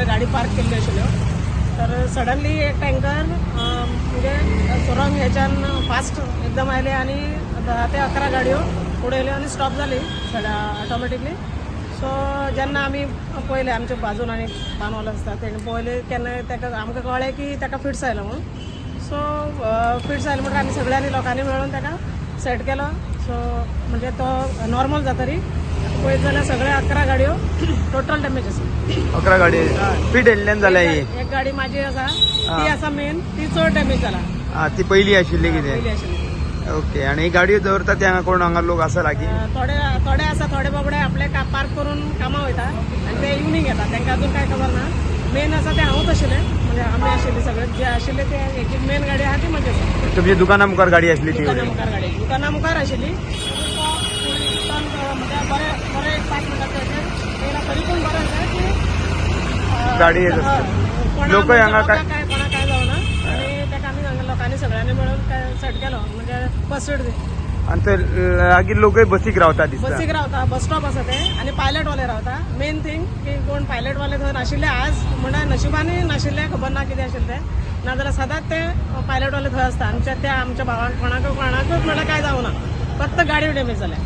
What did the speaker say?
गाडी पार्क केल्ली आशिल्ल्यो. तर सडनली एक टँकर म्हणजे रॉंग ह्याच्यान फास्ट एकदम आयले आनी 10 ते 11 गाडयो उडयल्यो आनी स्टॉप जाली ऑटोमॅटिकली. सो जेन्ना आमी पळयलें, आमच्या बाजून आनी पानवालो आसता, तेणी पळयलें तेन्ना ताका आमकां कळ्ळें की ताका फिट्स आयलो म्हणून. सो फिट्स आयलो म्हणटकीर आमी सगळ्यांनी लोकांनी मेळून ताका सेट केलो. सो म्हणजे तो नॉर्मल जातरी पळयत जाल्यार सगळे 11 गाडयो टोटल डॅमेज आसा. 11 गाडी फिट येयल्ल्यान जाल्या ही? एक गाडी माझी आसा, ती आसा मेन, ती चड डॅमेज जाला. हा, ती पहिली आशिल्ली पयली कितें? आशिल्ली. ओके, आणि ही गाडयो दवरता ते हांगा कोण हांगा लोक आसा लागीं? थोडे थोडे आसा, थोडे बाबडे आपले पार्क करून कामां वयता आनी ते इवनींग येता, तांकां अजून काय खबर ना. मेन आसा ते हांवूच आशिल्ले, म्हणजे आमी आशिल्ले सगळे जे आशिल्ले ते. एक मेन गाडी आहा ती म्हजी आसा. तुमच्या दुकाना मुखार गाडी आसली ती? दुकाना मुखार गाडी, दुकाना मुखार आशिल्ली. म्हणजे बरें बरें एक 5 मिनटां येयला, तरी पूण बरें आसा की गाडी येत आसता. कोणा लोकय हांगा लोकांक काय कोणाक काय जावना आनी ताका आमी हांगा लोकांनी सगळ्यांनी मेळून काय सेट केलो, म्हणजे फर्स्ट एड. आणि ते लागीं लोकय बसीक रावता दिसता. बसीक रावता, बस स्टॉप आसा ते आनी पायलटवाले रावता. मेन थिंग की कोण पायलटवाले थंय नाशिल्ले आज, म्हणल्यार नशिबानी नाशिल्ले, खबर ना कितें आशिल्लें तें, नाजाल्यार सदांच ते पायलटवाले थंय आसता. आमच्या त्या आमच्या भावांक कोणाकूच म्हणल्यार काय जावना, फक्त गाडयो डॅमेज जाल्या.